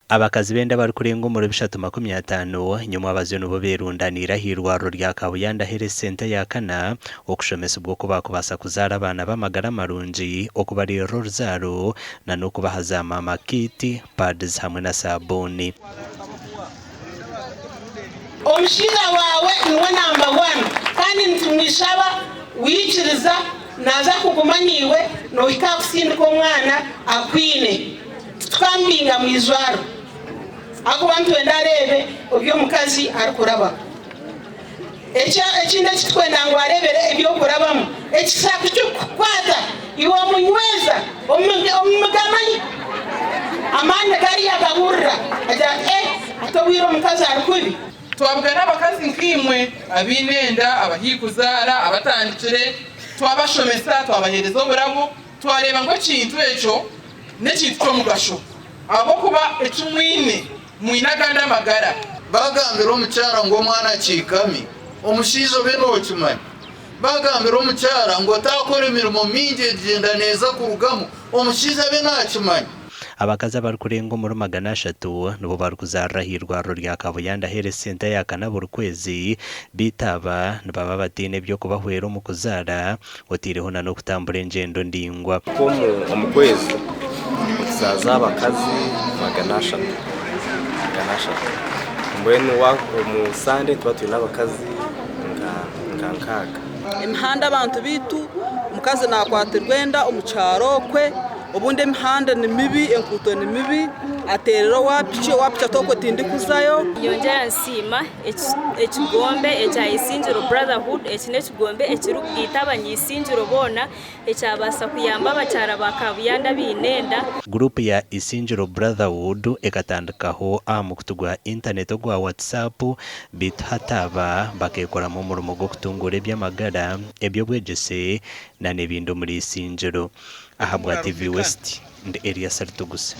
Abakazi b'enda abarikurenga omuri 350 nyomwabazyo nibo beerundaniire ah'eirwariro rya Kabuyanda Health Centre eya kana okushomesibwa oku baakubaasa kuzaara abaana b'amagara marungi, okubariirira oruzaaro na n'okubaha za maama kit, pads hamwe na saabuuni. Omushaija waawe niwe namba wani kandi nitumwishaba waikiriza naaza kuguma naiwe nohika aha kusindika omwana akwine. Titukamubinga mu ijwaro ahakuba nitwenda areebe obi omukazi arikurabamu. Ekindi eki turikwenda ngu areebere eby'okurabamu, ekisa kukikukwata iwe omunyweza omugamanye amaani gariyo agahurira agira ati eh hati obwire omukazi ari kubi. Twabugana abakazi nkaimwe abaine enda, abahaihi kuzaara, abatandikire, twabashomesa, twabaheereza oburabo, twareeba ngu ekintu ekyo n'ekintu ky'omugasho ahabw'okuba eki mwine, mwine agandi amagara. Baagambira omukyara ngu omwana akiikami, omushaija obe nookimanya. Baagambira omukyara ngu otaakora emirimo mingi egyenda neeza kurugamu, omushaija abe naakimanya. Abakazi abarikurenga omuri 300 nibo barikuzaarira ah'eirwariro rya Kabuyanda Health Centre eya kana buri kwezi, beitu aba nibaba bataine eby'okubahwera omu kuzaara, otaireho na n'okutambura engyendo ndaingwa. Omu kwezi nituzaaza abakazi 300, mbwenu omu sande nituba twine abakazi nka 60. Emihanda abantu baitu omukazi nakwatirwa enda omu kyaro okwe obundi emihanda ni mibi enguuto ni mibi ateerera owa piki owa piki ati okwe tindikuzayo. Ninyongyera nsiima ekigombe ekya Isingiro Brotherhood, eki n'ekigombe ekirikugaita abanyaisingiro boona ekyabaasa kuyamba abakyara ba Kabuyanda abaine enda. Guruupu ya Isingiro Brotherhood ekatandikaho aha mukutu gwa intaneti ogwa WhatsApp beitu hati aba bakeekoramu omurimo gw'okutunguura eby'amagara, eby'obwegyese n'ebindi omuri Isingiro. Ahabwa TV West, ndi Elias Rutuguse.